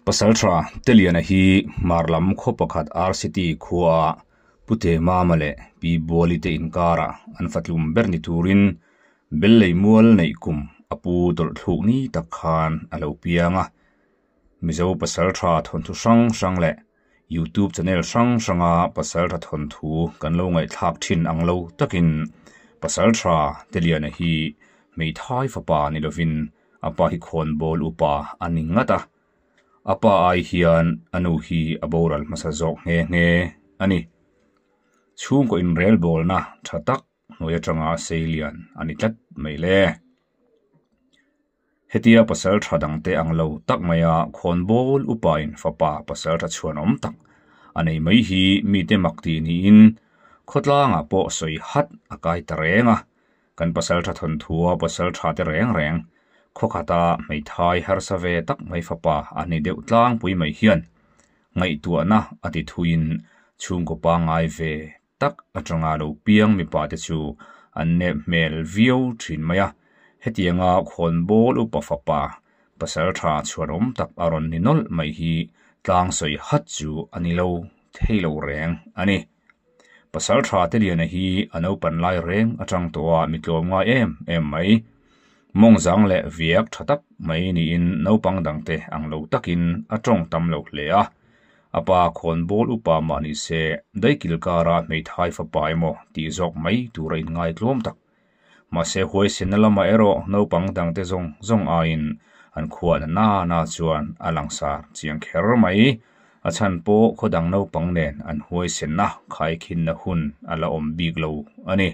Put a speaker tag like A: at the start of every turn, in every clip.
A: Pasalṭha Teliana hi hmar lam khaw pakhat R City khuaah Pu Temama leh Pi Buali te inkarah an fatlum ber ni turin Bellei mual neih kum a pu tawlhthluk ni tak khan a lo piang a. Mizo pasalṭha thawnthu hrang hrang leh YouTube channel hrang hranga pasalṭha thawnthu kan lo ngaihthlak ṭhin ang lo takin pasalṭha Teliana hi hmeithai fapa ni lovin a pa hi khawnbawl upa a ni ngat a. A pa ai hian a nu hi a boral hmasa zawk nghe nghe a ni. Chhungkaw inrelbawlna tha tak hnuai atanga sei lian a ni tlat mai le. Hetia pasal tha dangte ang lo tak maia khawnbawl upain fapa pasal tha chhuanawm tak a nei mai hi mite mak tih niin khawtlangah pawh sawi hat a kai ta reng a. Kan pasalṭha thawnthua pasalṭha te reng reng, khawkhata hmeithai harsa ve tak mai fapa a ni deuh tlangpui mai hian ngaihtuahna a ti thuiin chhungkaw pangngai ve tak atanga lo piang mipa te chu an nep hmel viau thin mai a. Hetianga khawnbawl upa fapa pasalṭha chhuanawm tak a rawn ni nawlh mai hi tlang sawi hat chu a ni lo thei lo reng a ni. Pasal tha te liana hi a naupan lai reng atang tawh a mi tlawm ngai em em mai. Mawngzang leh viak tha tak mai niin naupang dangte ang lo takin a tawng tam lo hle a. A pa khawnbawl upa mah ni se daikil kara hmeithai fapa emaw tih zawk mai tura inngaitlawm tak. Mahse huaisenna lamah erawh naupang dangte zawng zawng aiin an khuahna na na chuan a langsar chiang kher mai. A chhan pawh khaw dang naupang nen an huaisenna khaikhinna hun a la awm bik lo a ni.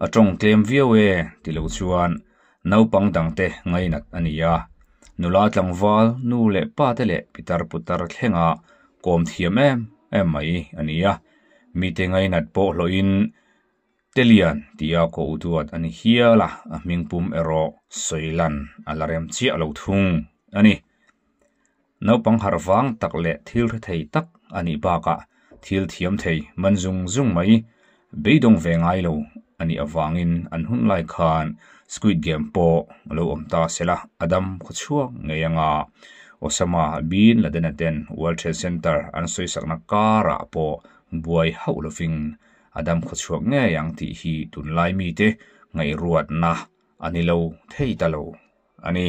A: A tawng tlem viau e ti lo chuan naupang dangte ngainat a ni a. Nula tlangval, nu leh pa te leh pitar putar thlenga kawm thiam em em mai a ni a. Mite ngainat pawh hlawhin Telian tia ko u duat a ni hial a, a hming pum erawh sawi lan a la rem chiah lo thung a ni. Naupang harh vang tak leh thil hre thei tak a nih bakah thil thiam thei man zung zung mai beidawng ve ngai lo a nih avangin an hun lai khan Squid Game pawh a lo awm ta se la, a dam khaw chhuak ngei anga Osama Bin Laden-a ten World Trade Center an sawisakna karah pawh buai hauh lovin a dam khaw chhuak ngei ang tih hi tunlai mite ngaihruatna a ni lo thei ta lo a ni.